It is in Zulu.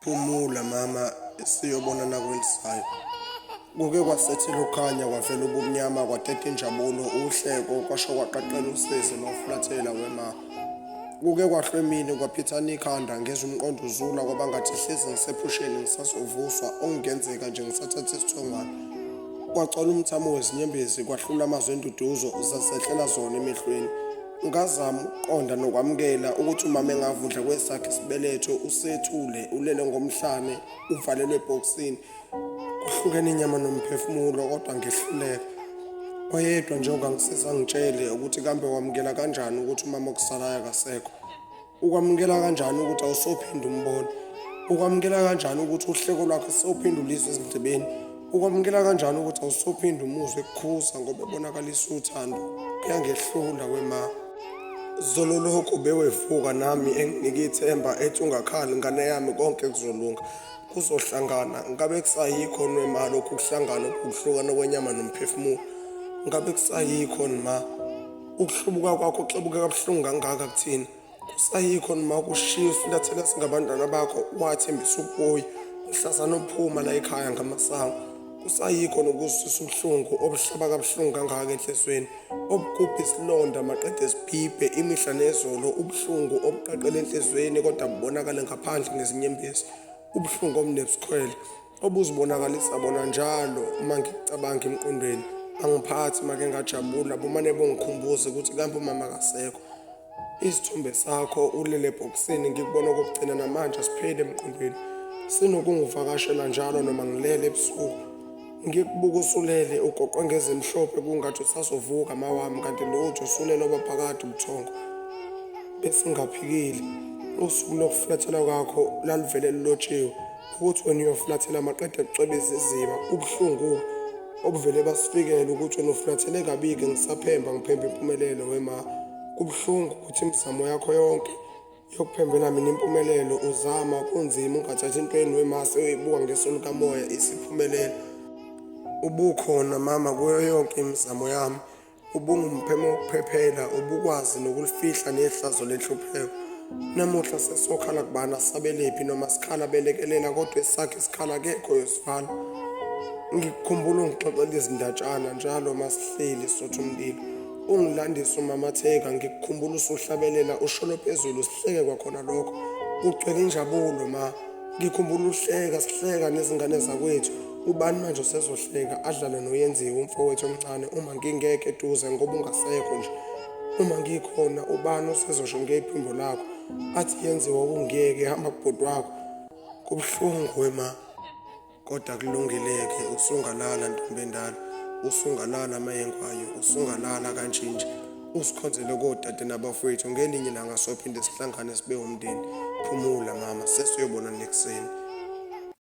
Phumula mama siyobonana kwelisayo. Kuke kwasethela ukukhanya kwavela ubumnyama kwateta injabulo uhleko kwasho kwaqaqela usizi mawufulathela wema. Kuke kwahlwa emini kwaphithana ikhanda ngezwa umqondo uzula kwaba ngathi hlezi ngisephusheni ngisazovuswa okungenzeka nje ngisathatha isithongwana. Kwagcwala umthamo wezinyembezi kwahlula amazwi enduduzo zazehlela zona emehlweni. Ngazama ukuqonda nokwamukela ukuthi umama engavundla kwesakhe isibeletho usethule ulele ngomhlane uvalelwe ebhokisini. Kuhlukene inyama nomphefumulo kodwa ngehluleka. Oyedwa nje ongangisiza ngitshele ukuthi kambe wamukela kanjani ukuthi umama okusalayo akasekho. Ukwamukela kanjani ukuthi awusophinde umbone? Ukwamukela kanjani ukuthi uhleko lwakhe sewuphinde ulizwe ezindlebeni? Ukwamukela kanjani ukuthi awusophinde umuzwe ekukhuza ngoba ebonakalisa uthando? Kuyangehlula wema. Zolo lokhu bewevuka nami enginika ithemba ethi ungakhali ngane yami konke kuzolunga. Kuzohlangana ngabe kusayikho nwema lokhu kuhlangana okuhlukana kwenyama nomphefumulo. Ngabe kusayikho nma Ukuhlubuka kwakho kuxebuke kabuhlungu kangaka kuthina. Kusayikho noma kushiya usifulathela singabantwana bakho wathembisa ukubuya mhlazane uphuma la ekhaya ngamasango. Kusayikho nokuzwisa ubuhlungu obuhlaba kabuhlungu kangaka enhliziyweni, obugubha isilonda maqede sibhibhe imihla nezolo, ubuhlungu obuqaqela enhliziyweni kodwa bubonakale ngaphandle ngezinyembezi, ubuhlungu obunebusikhwele. Obuzibonakalisa bona njalo uma ngikucabanga emqondweni angiphathi make ngajabula bumane bungikhumbuze ukuthi kambe umama akasekho. Isithombe sakho ulele ebhokisini ngikubona okokugcina namanje asipheli emqondweni. Sinokungivakashela njalo noma ngilele ebusuku. Ngikubuka usulele ugoqwe ngezimhlophe kungathi usazovuka mawami kanti lutho usulele obaphakade ubuthongo. Besingaphikile usuku lokufulathela kwakho laluvele lulotshiwe. Ukuthi wena uyofulathela maqede kucwebe iziziba ubuhlungu obuvele basifikela ukuthi wena ufulathele kabike ngisaphemba ngiphemba impumelelo wema kubuhlungu ukuthi imizamo yakho yonke yokuphembela mina impumelelo uzama kunzima ungathathi intweni wema sewuyibuka ngeso likamoya isiphumelela ubukhona mama kuyo yonke imizamo yami Ubungumpheme wokuphephela, ubukwazi nokulifihla nehlazo lenhlupheko. Namuhla sesokhala kubani asabelephi noma sikhala belekelela kodwa esakhe isikhala akekho oyosivala. Ngikukhumbula ungixoxela izindatshana njalo uma sihleli sotha umlilo. Ungilandisa umamatheka, ngikukhumbula usuhlabelela usholo phezulu sihleke kwakhona lokho. Kugcwele injabulo ma. Ngikhumbula uhleka sihleka nezingane zakwethu. Ubani manje osezohleka adlale noYenziwe umfowethu omncane uma ngingekho eduze ngoba ungasekho nje. Uma ngikhona ubani osezosho ngephimbo lakho athi Yenziwe ukungiyeke hamba kubhuti wakho. Kubuhlungu wema. Kodwa kulungile-ke usungalala ntombi endala, usungalala mayengwayo, usungalala kanjinje. Usikhonzele kodade nabafowethu ngelinye ilanga sophinde sihlangane sibe umndeni. Phumula mama, sesiyobonana ekuseni.